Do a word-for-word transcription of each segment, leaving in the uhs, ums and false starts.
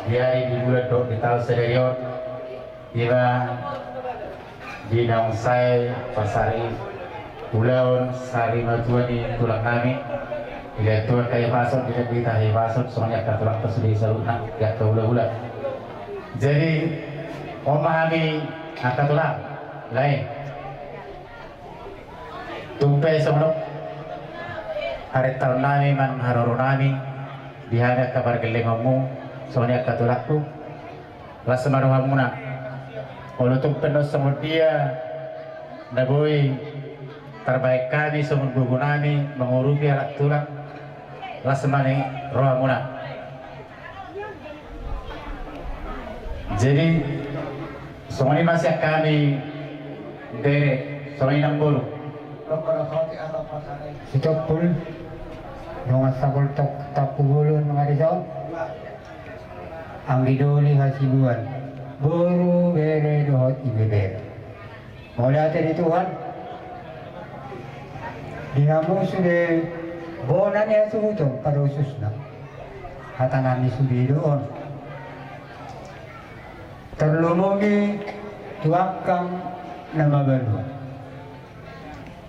Di ari, di bulan dohot di taon sadari on, ima di naung sae parsariulaon sarimatua ni tulang nami, di Tuhan hahipason, di Tuhan hahipason, songon i angka tulangta sude saluhutna, di angka hulahula. Jadi, on ma hami angka tulang, lae. Tung pe songon on, harintaon nami manang haroro nami di hami angka pargellengonmu, songon i angka tulangku, las ma rohamuna. Olo, tung pe songon dia na boi tarbaen hami songon gogo nami mangurupi halak tulang, las ma ni rohamuna. Jadi, songon i ma sian hami bere, songon i nang boru. Sitompul, dongan saboltok Tampubolon, mangarisahon anggi doli hasibuan, boru, bere dohot ibebere. Mauliate di Tuhan. Di hamu sude bona ni hasuhuton pada khususna. Hata nami sude do on. Tarlumobi tu angka na mabalu.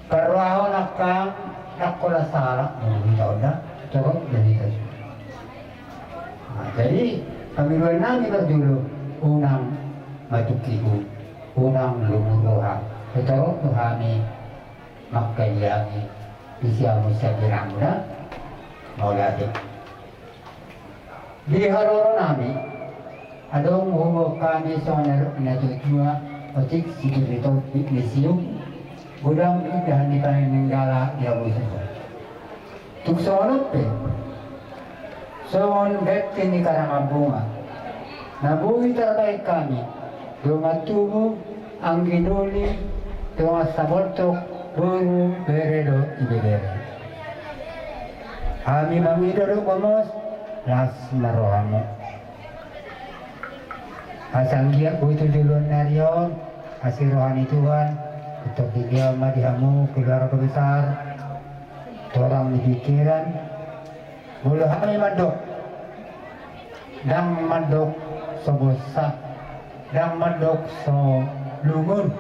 Parrohahon angka, ndang holan salah, molo hita on da, torop do hita. Nah, jadi, pangidoan nami parjolo, unang matukihu, unang lumu roha, torop do hami mangkaliangi, di siamun sapiranguda, mauliate. Di haroro nami, adong huboan hami songon na didok ni natuatua, otik sibir ni topi ni siuk, godang indahan ni paninggala di hamu sude. Tung songon on pe, songon ganti ni karangan bunga, na boi tarbaen hami, dongan tubu, anggi doli, dongan saboltok, boru, bere dohot ibebere. Hami mangido do gomos, las ma rohamu. Asa anggiat botul di ulaon ni ari on, asi roha ni Tuhan, tetap didia ma di hamu keluarga besar, torang ni pikiran, molo hami mandok, ndang mandok so bosa, ndang mandok so lungun.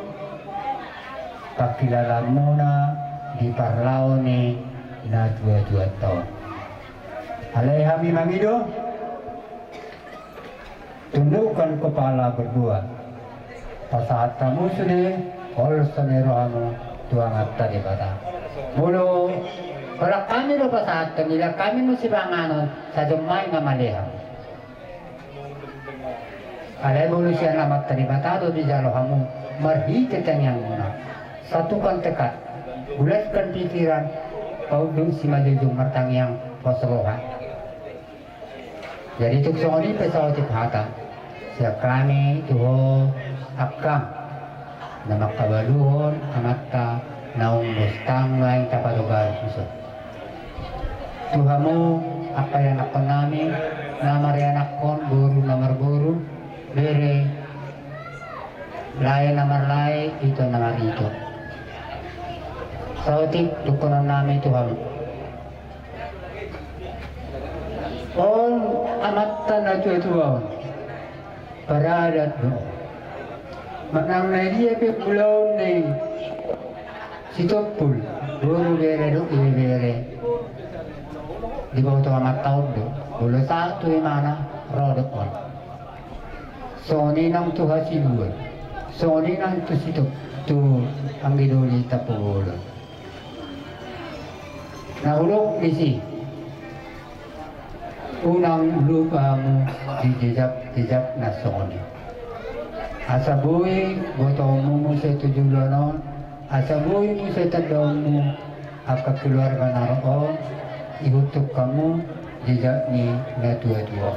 Pangkilalaanmuna di parlao ni natuatuanta on. Alai hami mangido, tundukkan kepala berdua. Pasahat hamu sude holso ni rohamu tu Amanta Debata. Molo holan hami do pasahathon, ilaan hami muse panganon, sajonma i nga maleham. Alai molo sian Amanta Debata do dijalo hamu marhite tangiangmuna. Satukan tekad, bulatkan pikiran, paunduk simanjujung martangiang, pos roha. Jadi tung songon i pe saotik hata sian hami tu ho angka na mangkabaluhon amanta naung bostang naeng tapatogar tuson. Tu hamu angka ianakhon nami, na marianakhon, boru na marboru, bere, lae na marlae, ito na marito. Saotik dohonon nami tu hamu. On amanta natuatua on, paradat do. Manang na dia pe ulaon ni Sitompul, boru, bere dohot ibebere, diboto amanta on do, molo sahat tu imana, ro do on. Songon i nang tu hasibuan, songon i nang tu Sitompul, tu anggi doli Tampubolon. Na hudok disi, unang lupa hamu di jejak-jejak na songon i. Asa boi botoonmu muse tu joloan on, asa boi muse tandaonmu angka keluarga na ro on, ihuntuk hamu jejak ni natuatua.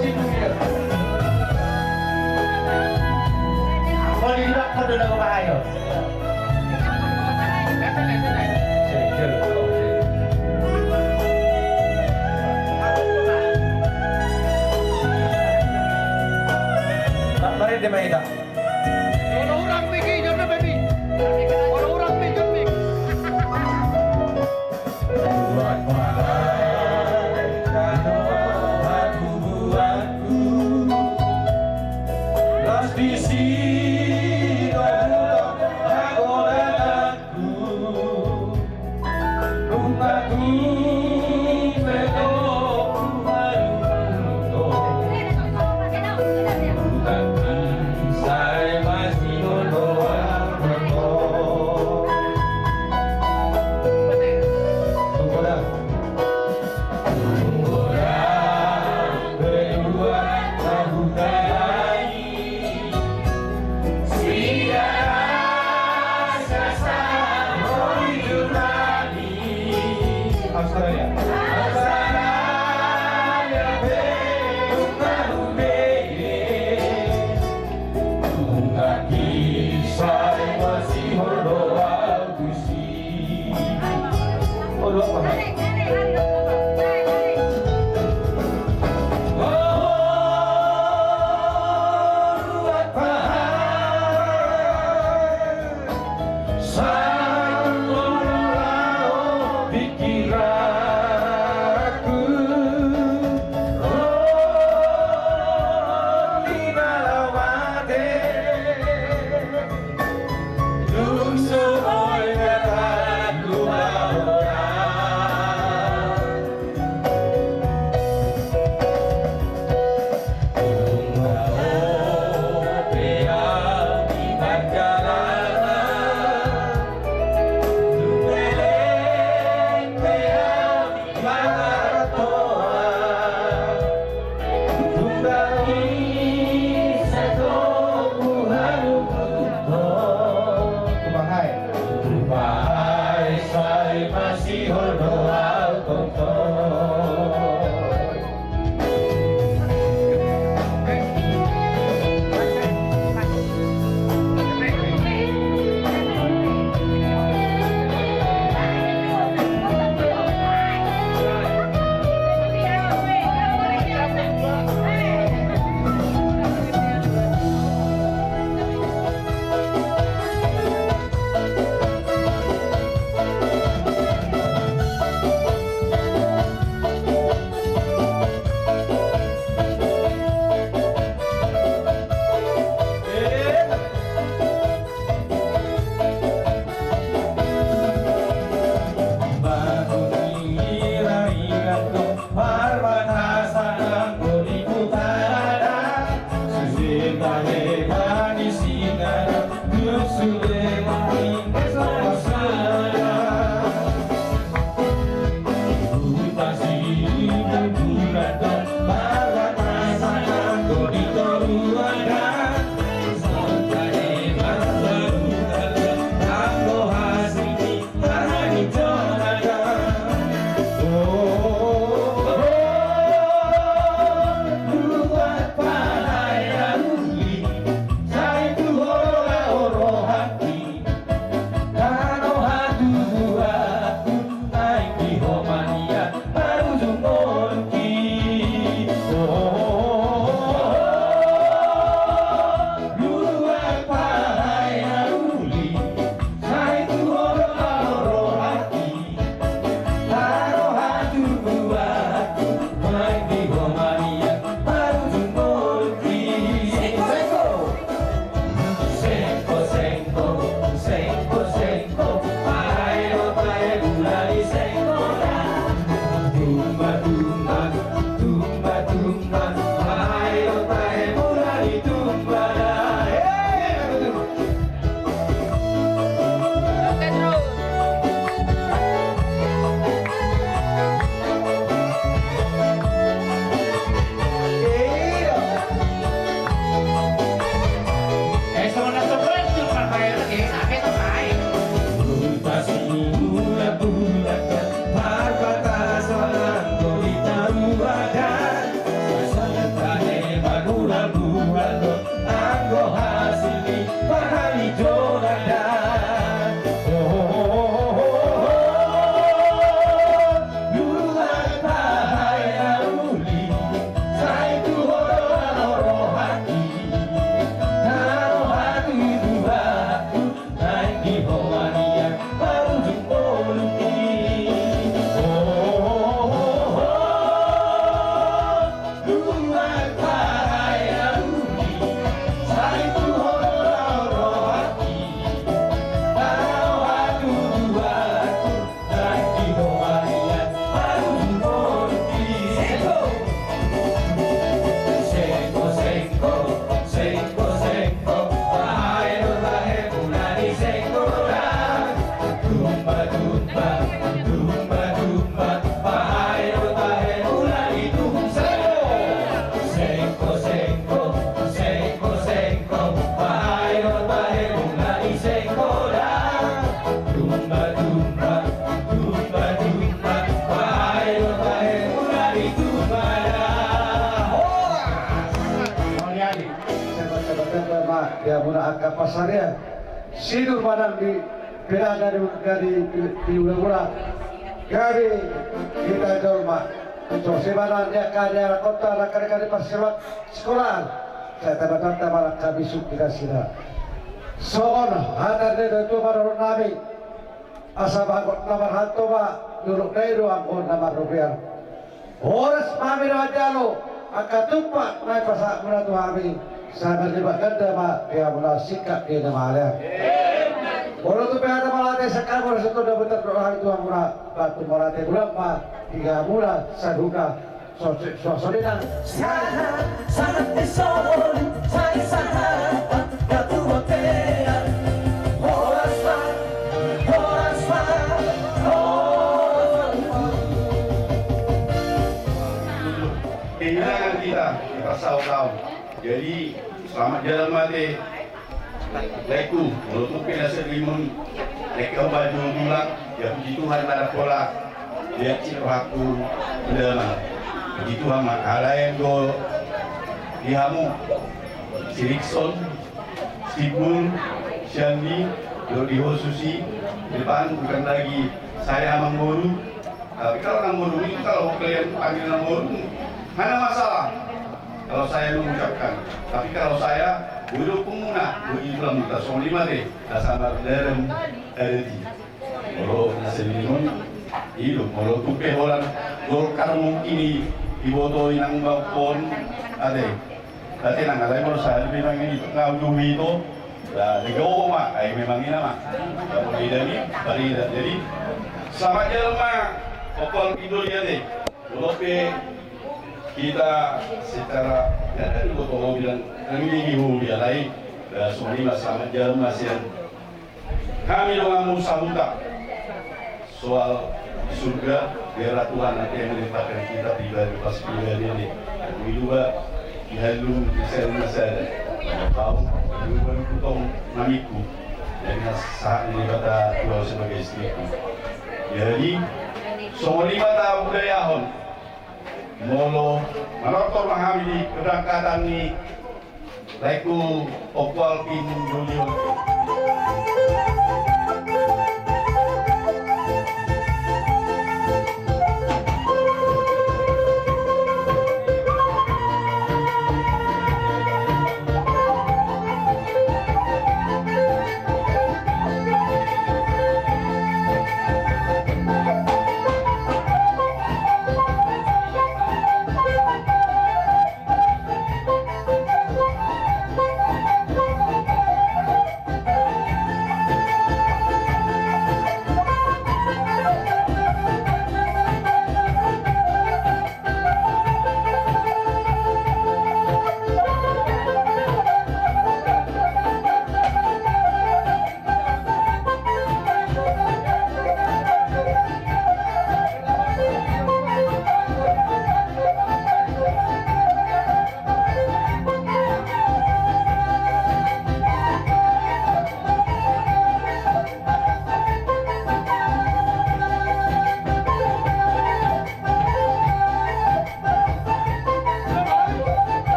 Mau dilibatkan dulu ke Bahayo. Tak merende maida. Olo urang pigi jana babi. Olo urang pigi jana. Buat malai tano hatubuanku. Las disi domu hagodanganku. Rupaku pe do haruto. Rupaku sai masino doa. Di hamuna angka pansarian, sinur ma nang di pedang, di pilu-pilu muna. Gabe hita jolma. So, sibanan di angka ni anakhonta, angka ni angka ni parsikolaan. Sai tabatanta ma angka bisuk di nasida. Songon hata ni natuatua ma dohonon nami. Asa bagot na marhalto ma, dolok na i do anggo na marrobean. Horas ma hami na manjalo, angka tumpak na dipasahat muna tu hami, sai marlipat ganda ma di hamuna singkat ni na mangalean. Molo tung pe hata mauliate, sangkap horas tu na binoto hami tu hamuna, batu mauliate bulan ma di hamuna saluhutna. So, so, so, so, di na. Sahat, sahat ni solu, sai sahat, batu bontean. Horas ma, horas ma, horas ma. Kehilangan kita, kita tahu-tahu. Jadi, selamat jalan ma ate. Laengku, molo tung pe na sering on, laengku, baju tulang, ya puji Tuhan, ada pola. Lihat si rohakku, udah mah. Puji Tuhan, mah. Alai anggo di hamu, si Rikson, si Bul, si Andi, do di ho susi, depan bukan lagi saya amangboru, Tapi kalau nang boru itu, kalau kalian panggil nang boru, hana masalah. Kalau saya mengucapkan, tapi kalau saya, boru pun muna, boru itu lah muka song lima deh, asal dalam, eh, di. Molo na senimun, ido, molo tung pe holan Golkar mungkin i, iboto inang bapon, ate. Ate nang alai molo sahali memang i, na ujung i to, Nah, digogo ma, ai memang ina ma. Kamu ida ni, bari ida. Jadi, selamat jalan ma, Opal Indo ya deh. Molo pe kita secara, ya, kan gua tolong bilang, kami di Indo ya lain. Ya, semuanya selamat jalan ma sian. Kami doang mau sahuta. Soal surga, biarlah Tuhan nanti yang melimpahkan kita pribadi pas pribadi ini. Yang kedua, di halu, di sel, di sel. Tahu, di luar itu tong namiku. Jadi, saat ini kata dua sebagai istriku. Jadi, songon i ma tahu budayahon. Molo, manortor ma hami di keberangkatan ni Laengku, Ompu Alvin Dulio.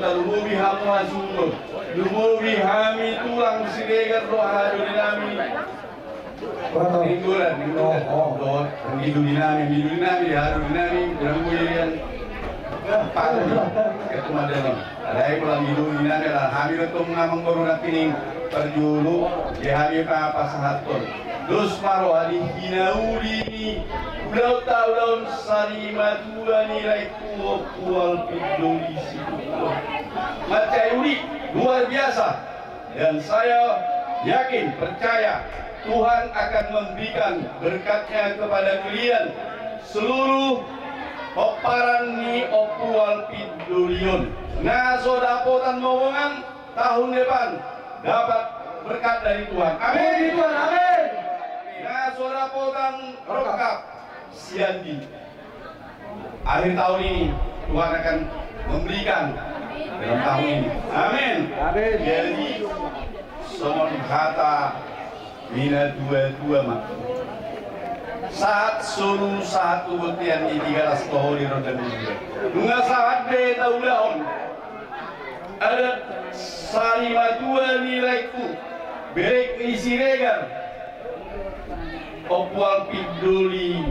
Talumobi hamu hasuhuton. Lumobi hami tulang Siregar dohot haha doli nami. Nainggolan, nainggolan. Oh, oh. Dohot anggi doli nami, anggi doli nami, haha doli nami, unang boi ian. Padu, ketua madana. Alai molo anggi doli nami, ala hami do tong amang boru nangkining parjolo, di hami pasahathon. Dos ma roha di hinauli ni ulaonta, ulaon sari matua ni laengku Ompu Alvin Doli Situmorang. Mansai uli, luar biasa. Dan saya yakin, percaya, Tuhan akan memberikan berkat-Nya kepada kalian seluruh pomparan ni Ompu Alvin Doli on. Na so dapotan mobongan, tahun depan dapat berkat dari Tuhan. Amin. Puji Tuhan, amin. Na so dapotan rongkap, sian di akhir tahun ini Tuhan akan memberikan dalam tahun ini. Amin. Amin. Jadi, songon hata ni na tua-tua ma: Sahat solu, sahat tu bontean, di tiga las toho di ronda ni ujung. Nunga sahat be taulahon adat sari matua ni laengku, berek ni Siregar, Ompu Alvin Doli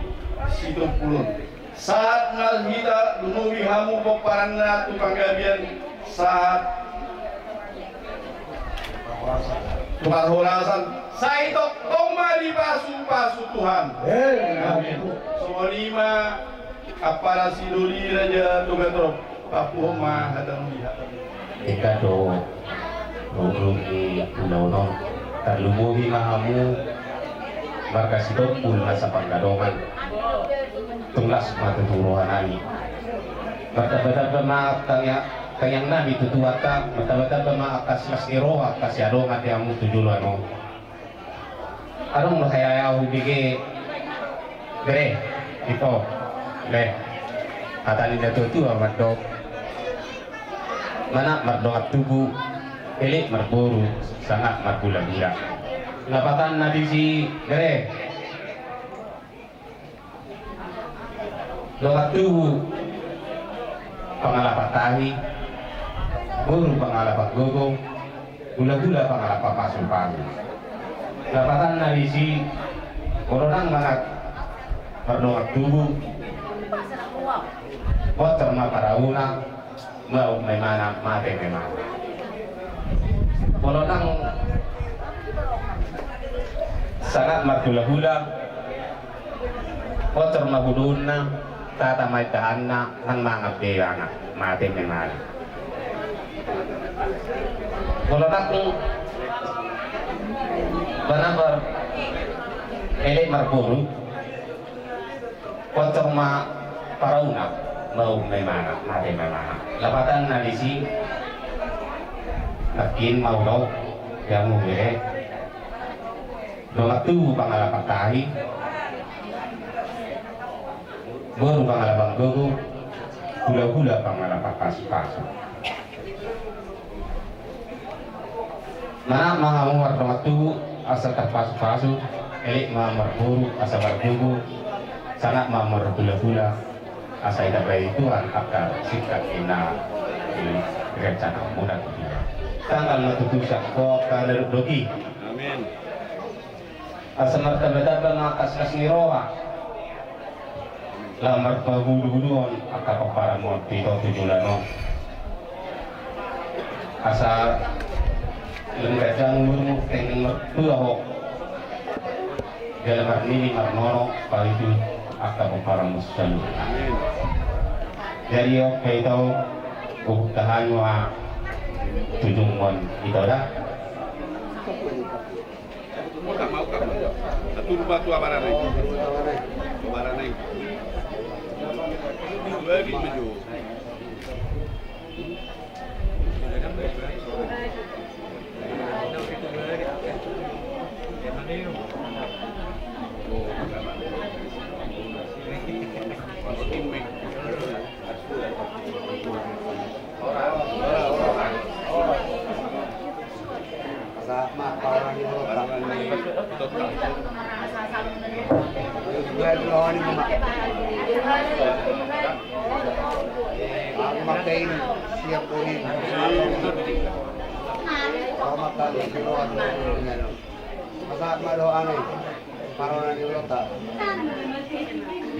Sitompul on. Sahat ma hita, lumobi hamu pomparanna tu panggabean, sahat tu parhorasan. Sai tongtong ma dipasupasu Tuhan. Amin. Songon i ma, ampara si Doli Raja Togatorop. Papuhon ma hata on di hata. Eka do, rorong ni ulaon on. Tarlumobi ma hamu marga Sitompul na sapanggadongan. Tung las ma tutu roha nami. Martamba-tamba ma tangiang, tangiang nami tu Tuhanta, martamba-tamba ma angka silas ni roha, angka siadongan di hamu tu joloan on. Adong do hea-hea hubege, bere, ito, le. Hata ni na tua-tua mandok: Manat mardongan tubu, elek marboru, sangap marhula-hula. Lapatanna disi, bere. Dongan tubu pangalapan tahi, boru pangalapan gogo, hula-hula pangalapan pasu-pasu. Lapatanna disi, molo nang manat mardongan tubu, bocor ma parauna, maup ma imana, mate ma imana. Molo nang sangap marhula-hula, bocor ma uluhulna, tata ma indahanna, nang mangan be imana, mate ma imana. Molo nang manat mar-, elek marboru, bocor ma parauna, maup ma imana, mate ma imana. Lapatanna disi, nangkin ma hudok, hamu bere. Dongan tubu pangalapan tahi, boru pangalapan gogo, hula-hula pangalapan pasu-pasu. Manat ma hamu mardongan tubu asa tarpasu-pasu, elek ma marboru asa margogo, sangap ma marhula-hula, asa ditambai Tuhan angka singkat ni na rencana muna tu dia. Tanggal ma tutu sian ho angka na dok-dok i. Amin. Asa martamba-tamba ma angka silas ni roha. Laho marpangulu-uluhon angka pomparanmon tu ito tu joloan on. Asa lam ganjang umurmu, tengteng martua ho. Jala marnini marnono paitu angka pomparanmu saluhutna. Jadi on pe ito, hubuka hami ma tujungmon ito da. Udah mau kan? Satu rupa tua barang naik. Tua barang naik. Dua gitu jo. Siap boni. Selamat datang di Roha. Pasahat ma dohot hami. Parona ni ulunta.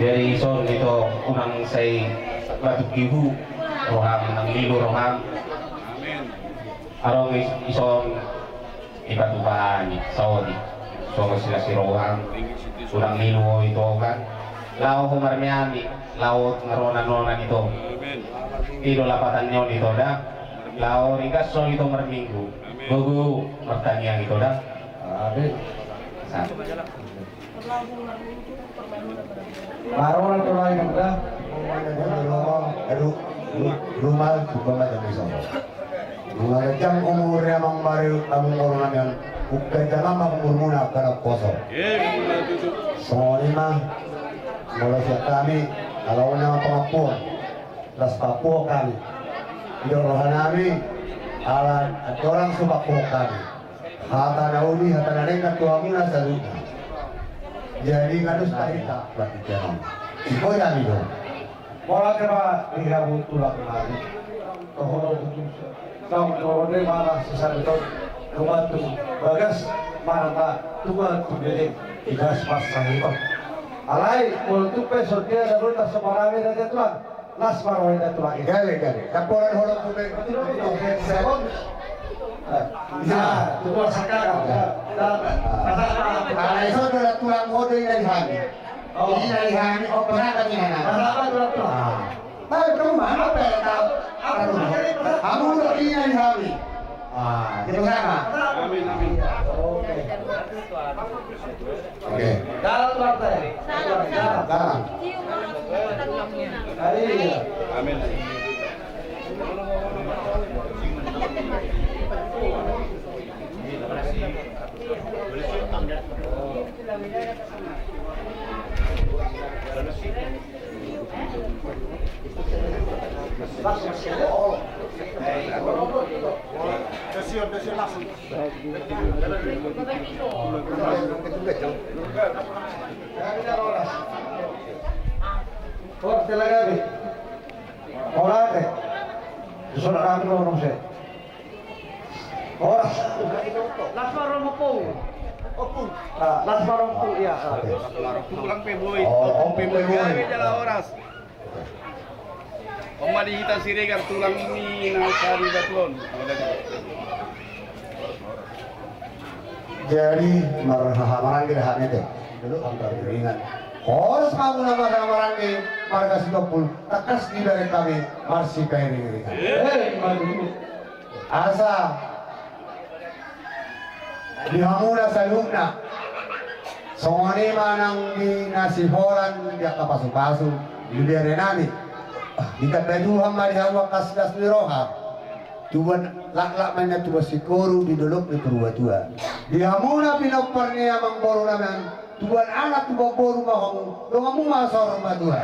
Jadi ison ito unang sai batuk ibu roham, unang lilu roham. Adong is-, ison ipatupa hami saotik songon silas ni roham. Unang lilu ho ito kan. Laho ho marmeami, laho marnonan-nonan ito. I do lapatan ni on ito da. Laho ringgas ho ito marminggu. Gogo martangiang ito da. Amin. Sa- Marona tu lae nang da. Ru-, ru-, rumal tu pamaja ni songo. Nunga jang umur ni amang Mario, amang Mario namian. Bukan jang amang umur muna kada poso. Songon i ma. Molo sian hami, ala on na pangampuon. Las pampuhon hami. Di roha nami, ala andorang so pampuhon hami. Hata na uli, hata na denggan tu hamuna saluhutna. Jadi nga dos tahita, berarti jalan. Iko jadi do. Mauliate ma di hamu tulang nami. Toho do putus. Tong toho de mana sisa beton. Tuman tu bagas mana ta tuman tu beleng. Igas pas sahito. Alai, molo tupe sotia dan rutas semarame dan jatuhan. Las ma roha ni tulang i. Gabe, gabe. Kaporan holong tu be. Sebon. Nah, tu tulang sakaka. Nah, nah, nah, ison do tulang hode na di hami. Oh. Ina di hami, oh, perangkat ina na. Perangkat tulang tulang. Ah. Baik, kamu mana pe tahu? Aduh. Kamu do ina di hami. Ah, kita sama. Amin, amin. Oke. Oke. Dalam partai. Dalam. Dalam. Amin. Horas, tenaga be. Mauliate. Susul kami dulu, Nuse. Horas. Las ma roha ni ompung. Ompung. Ah, las ma roha ni ompung, iya, ah. Tulang pe boi. Oh, ompung pe boi. Gabe jala horas. Oma di hita Siregar tulang ni na sari batuon. Jadi, marhaha maranggi da hami ate. Dulu antar ringan. Horas ma muna marhaha maranggi, marga Sitompul, tangkas dibereng hami, marsipairing-iringan. Eh, maju. Asa di hamuna saluhutna. Songon i ma nang di na siholan di angka pasu-pasu di bere nami. Ditambai Tuhan ma di hamu angka silas ni roha. Tubuan laklak ma inna tubuan singkoru di dolok ni parumatua. Di hamuna pinompar ni amang boru nami an. Tubuan anak tubuan boru ma hamu, donganmu ma saur matua.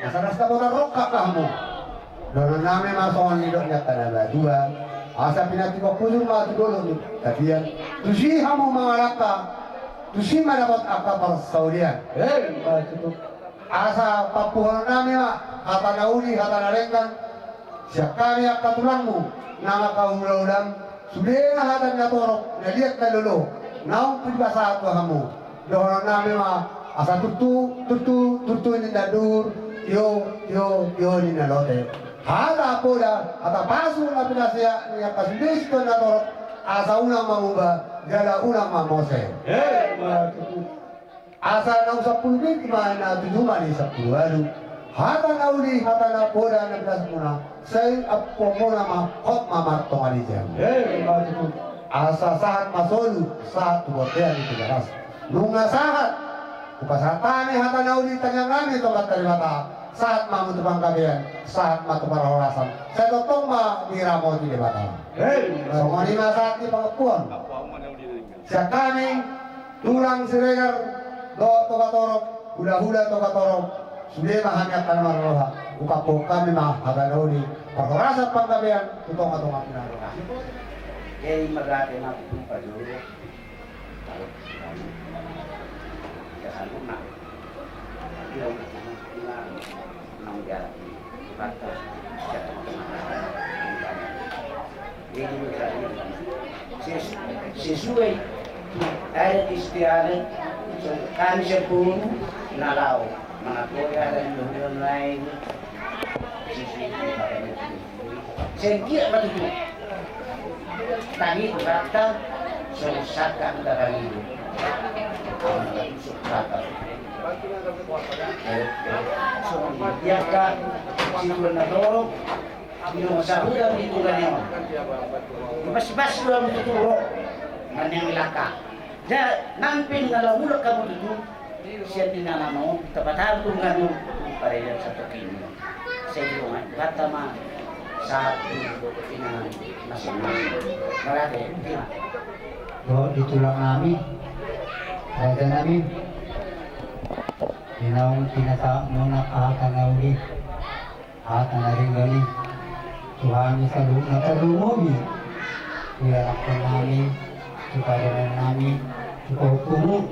Asa las dapotan rongkap ma hamu. Dohonon nami ma songon nidok ni angka na matua. Asa pinantikhon hujur ma tu dolok ni tapian. Tusi hamu mangalangka, tusi ma dapot angka parsaulian. Asa pampuhonon nami ma hata na uli, hata na denggan. Sian hami angka tulangmu na mangkahula-hulam, sudena hata na torop, na liat na lolo, naung dipasahat tu hamu. Dohonon nami ma, asa tutu, tutu, tutu ninna duhur, tio, tio, tio ninna lote. Hata poda, hata pasu na pinasahat ni angka sude situan na torop, asa unang mamuba, jala unang mamose. Eh, ma tutu. Asa naung sampulu binti ma na tuju ma di sampulu ualu. Hata na uli, hata na poda na pinasahutmuna, sai ampuonmuna ma, hot ma martonga di jabu. Eh, ma tutu. Asa sahat ma solu, sahat tu bontean di Tigaras. Nunga sahat, hupasahat hami hata na uli tangiang nami tu Amanta Debata, sahat ma hamu tu panggabean, sahat ma tu parhorasan, sai tongtong ma diramoti Debata. Eh, ma tutu. Songon i ma sahat ni pangampuon. Sian hami, tulang Siregar, dohot Toga Torop, hula-hula Toga Torop, sude ma hami angka na marroha, hupasahat hami ma hata na uli, parhorasan panggabean, tu tonga-tonga ni na roha. Jadi, marate ma tu pajolo. Ya, anu, nah. Sesuai adat istiadat, hami sampulu na laho manatoi adat ni hulahula nai. Sesuai. Sengkiak ma tutu. Tagi tu rata, so saka tu tagi tu. Saka. Ia ka, situan na torop, di rumah sahuda di Tuhan yang. Pas-pas dua tutu ro, nang yang laka. Ja, nang pin na laho mulak hamu tutu, sian inganan on, tapatahon tu nganu, paredan satu kini. Sai dua ngan, bata ma, satu inganan, masing-masing. Marate, pin. Dohot di tulang nami, raja nami, di naung pinasahat muna hata na uli. Hata na ringan i, tu hami saluhutna tarlumobi, tu ianakhon nami, tu parumaen nami, tu pahompu,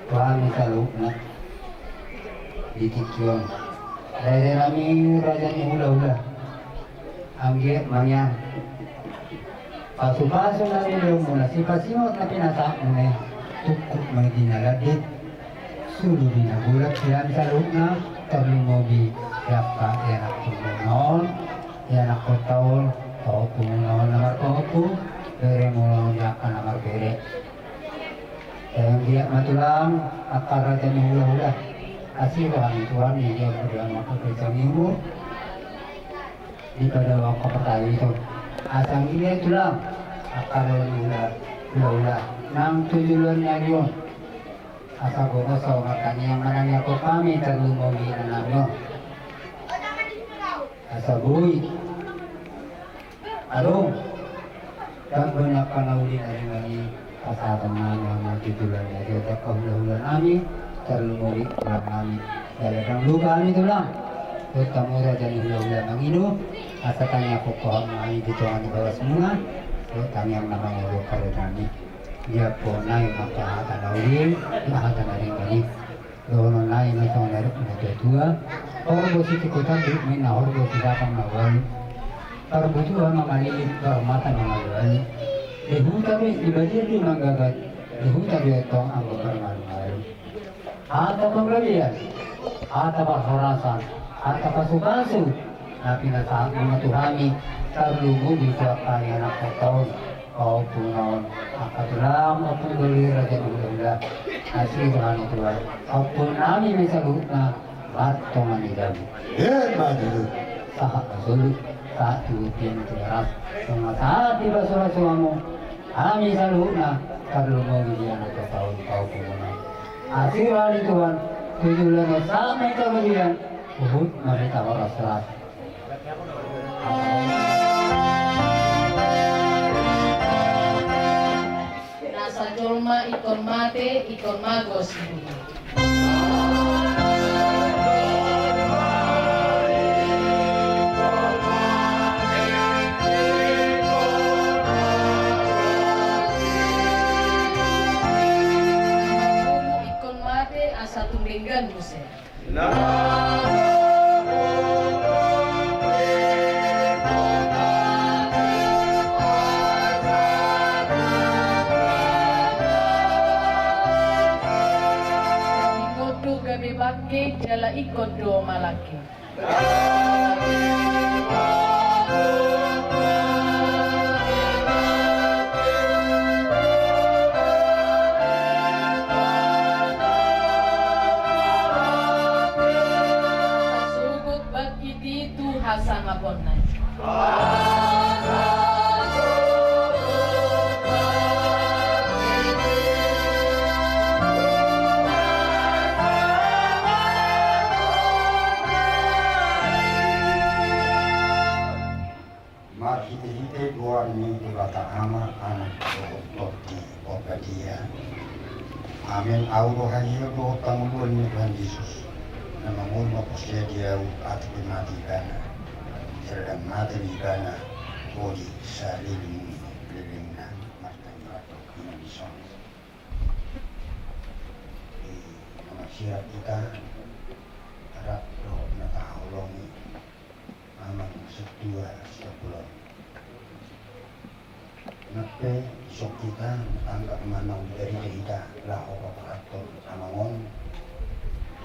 tu hami saluhutna. Di tingki on. Raja nami, raja ni hulahula. Anggiat ma nian. Pasupasu na nilehonmuna, sipasingot na pinasahatmuna i, tungkot ma di na landit, sulu di na bulat, sian saluhutna, tarlumobi di angka ianakhonmuna on, ianakhonta on, pahompumuna on na marpahompu, beremuna on di angka na marbere. Sai anggiat ma tulang, angka raja ni hulahula, asi roha ni Tuhan, di dia berdiam waktu kerja minggu. Di pada waktu pertama itu, asa anggiat tulang, angka raja ni hula, hulahula, nang tu joloan ni ari on. Asa gogo saur makan yang manang yang kami tarlumobi na nami on. Asa boi. Adong. Dang banyak kana uli na ringan i. Pasahaton nami hamu tu joloan ni ari on, angka hulahula nami, tarlumobi tulang nami. Jala dang lupa hami tulang. Dohot hamu raja ni hulahula mangido, asa tangiangkon hamu hami di tonga ni bagasmuna, dohot tangiang na mangolu angka raja nami. Diampu nai ma angka hata na uli, hata na ringan i. Dohonon nai ma songon na nidok ni natuatua, horbo sitio tanduk ma inna, horbo sitio dapang na ualu. Parbutuha mangalilit, parmata mangalualu. Di huta do i, di balian do i manggagat, di huta do i antong anggo parmalumalu. Hata panggabean, hata parhorasan, hata pasupasu, na pinasahatmuna tu hami, tarlumobi tu angka ianakhonta on. Ompung on, angka tulang, ompung doli, raja ni hulahula. Asi roha ni Tuhan. Ompung nami ma i saluhutna, martonga ni jabu. Emma tutu. Sahat ma solu, sahat tu tian ni Tigaras. Songon sahat di pasupasu hamu, hami saluhutna, tarlumobi di ianakhonta on, ompung on. Asi roha ni Tuhan, tu joloan on sahat ma hita bagian, huhut ma hita horas-horas. Nasa jolma ingkon mate, ingkon mago sidunia. Ingkon mate asa tung denggan muse. Ingkon do gabe bangke jala ingkon do malangke. Sasugut bangkit i tu hasangaponna i. Marhitehite goar ni Debata Ama, Anak dohot Tondi Porbadia. Amen. Ahu do hahio dohot hangoluan ni Tuhan Jesus, na mangolu ma porsea di ahu, atik pe mate ibana, jala dang mate be ibana, boi saleleng ni lelengna. Martangiang ma hita di son. Di na marsirap hita, rap dohot Isuk hita, tanggap ma naung digarit hita laho papahathon amang on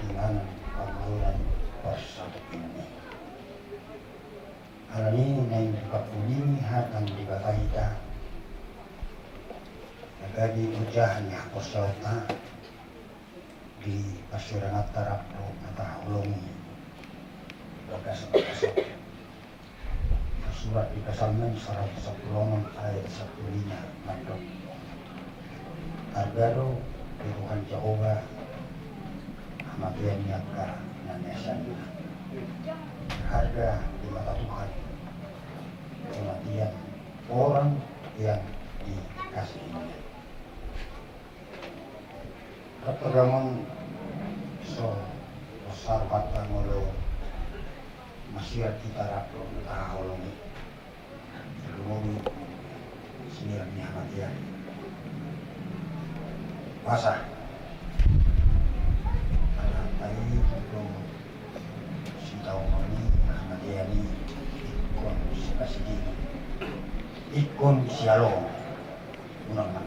inganan pangaulan parsatongkinan i. Alani i naeng dipangkulingi hata ni Debata hita, na gabe gonjahan ni haporseaonta di parsirangan tarap na tahaholongi di bagasan bagasan. Tersurat di Psalmen saratus sampulu onom ayat sampulu lima mandok: Arga do di Tuhan Jahowa hamatean ni angka na niasanna. Arga di mata Tuhan kematian orang yang dikasihinya. Rap tagamon so, so saruhanta molo masirat hita rap dohot na tahaholongi. Terlumobi sirat ni hamatean. Puasa. Karena tadi itu sitaonon ni hamatean i ingkon sipasidingi, ingkon sialoho. Unang ma.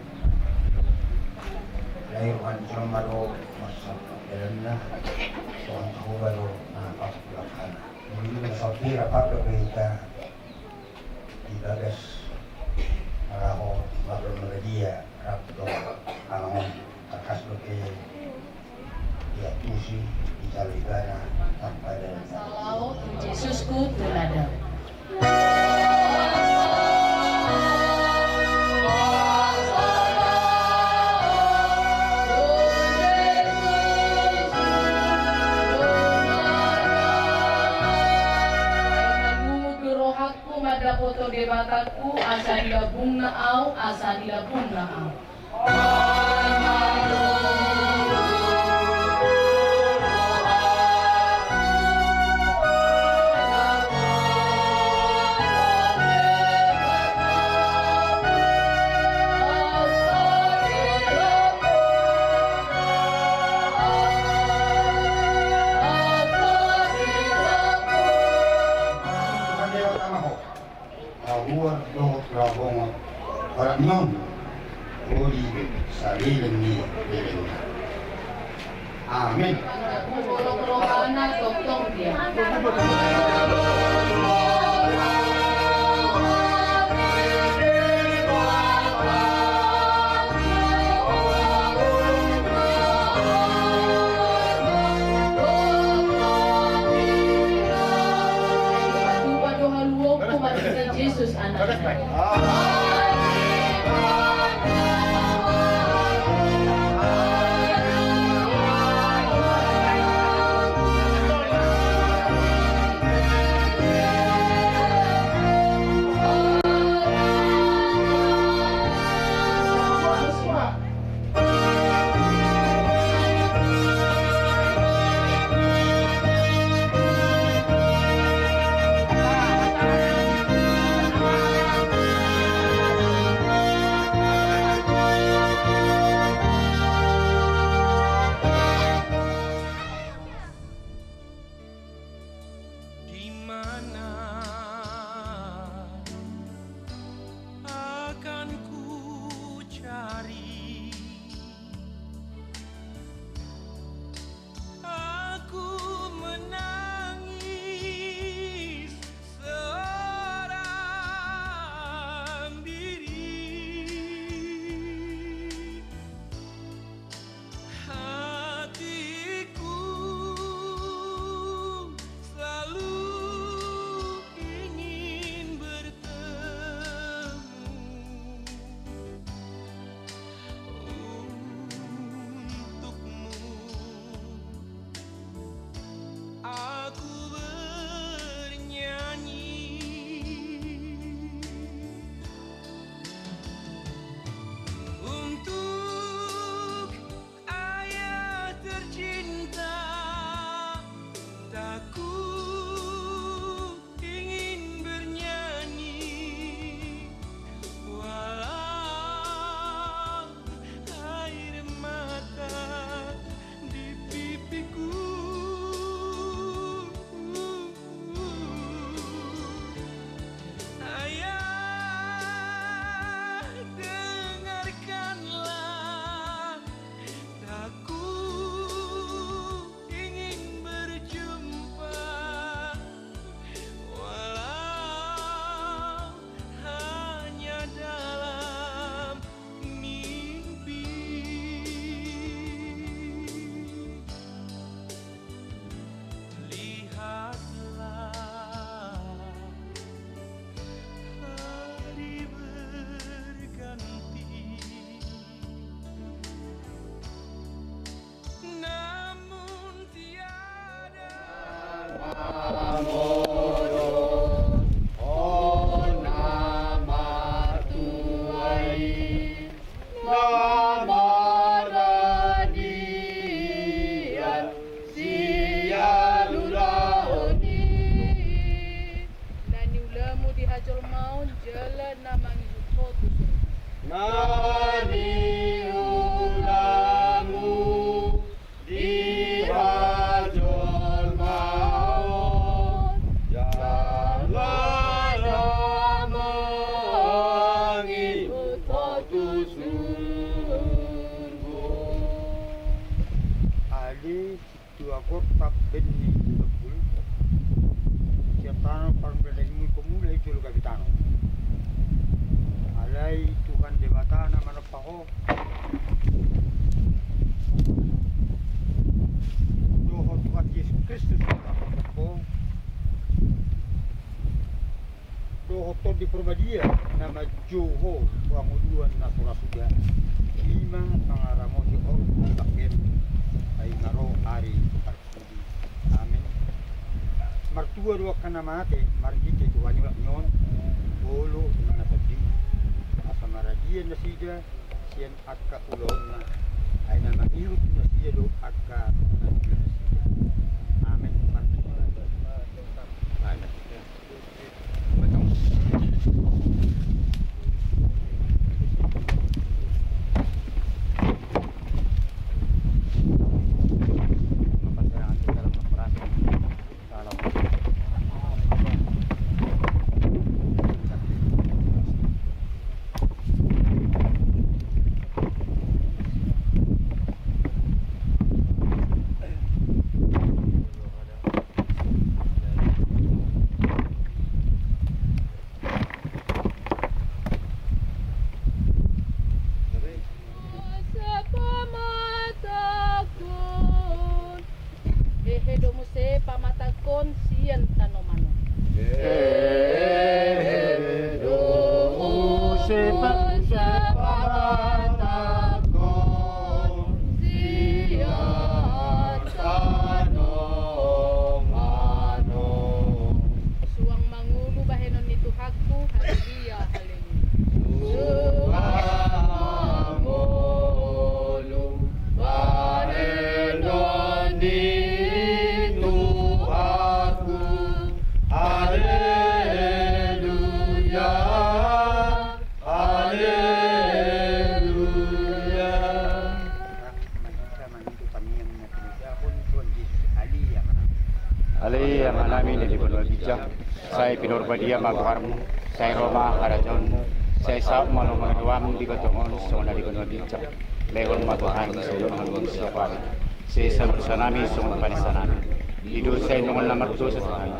Alai roha ni jolma do marsomba dalanna, Tuhan Jahowa do na pasu pulakhana. Molo i do na saut i rap dope hita di bagas na laho marlomba badia rap dohot amang on. Tangkas dope diantusi, dijalo ibana tanpa dalan. Salaon Jesusku tuladan. Ai haluhut rohangku mandapothon Debatangku, asa dilambungna ahu, asa dilambungna ahu. Tuhan Debata ma ho. Habuar dohot habongot, horas ma on, uli saleleng ni lelengna. Amen. Holong rohana tongtong dia. Dipatupa do haluaonku marhite Jesus Anakna. Kristus, dohot Tondi Porbadia na manjou ho tu hangoluan na so ra suda, i ma mangaramoti horong ni bangkem, ai ma ro ari parpudi. Amen. Martua do angka na mate marhite tu hanyolak ni on, olo na tondi, asa maradian nasida sian angka ulaonna, ai na mangihut nasida do angka na tua nasida. Amen. Amen. Muse pamatangkon. Hehe do muse pamatangkon sian tanoman on. Hehe do muse pamatangkon sian tanoman on. Suang mangolu bahenon ni Tuhanku, haleluya, haleluya. Suang mangolu bahenon ni Tuhanku, haleluya, haleluya. Ale Amanami na di banua ginjang, sai pinarbadia ma goarmu, sai ro ma harajaonmu, sai saut ma lomo ni roham di banua tonga on songon na di banua ginjang. Lehon ma tu hami sadari on hangoluan siapari. Sesa ma dosanami songon panesanami di dosa ni dongan na mardosa tu hami.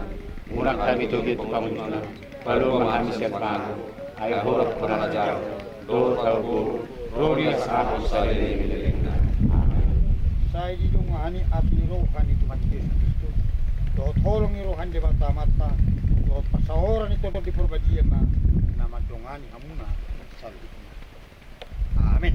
Unang hami togihon tu pangunjunan, palua ma hami sian pangago. Ai Ho do ampunan ni jala, dohot hagogoon, ro di las ahu saleleng ni lelengna. Amen. Sai didongani api ni roha ni Tuhan Jesus Kristus, dohot holong ni roha ni Debata Amanta, dohot parsaoran ni Tondi Porbadia ma na mandongani hamuna saluhutna. Amen.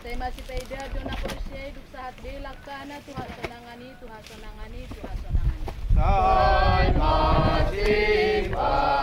Sai masipaidaon do na porsea i, dung sahat be langkana tu hasonangan i, tu hasonangan i, tu hasonangan i. Sai masipaidaon.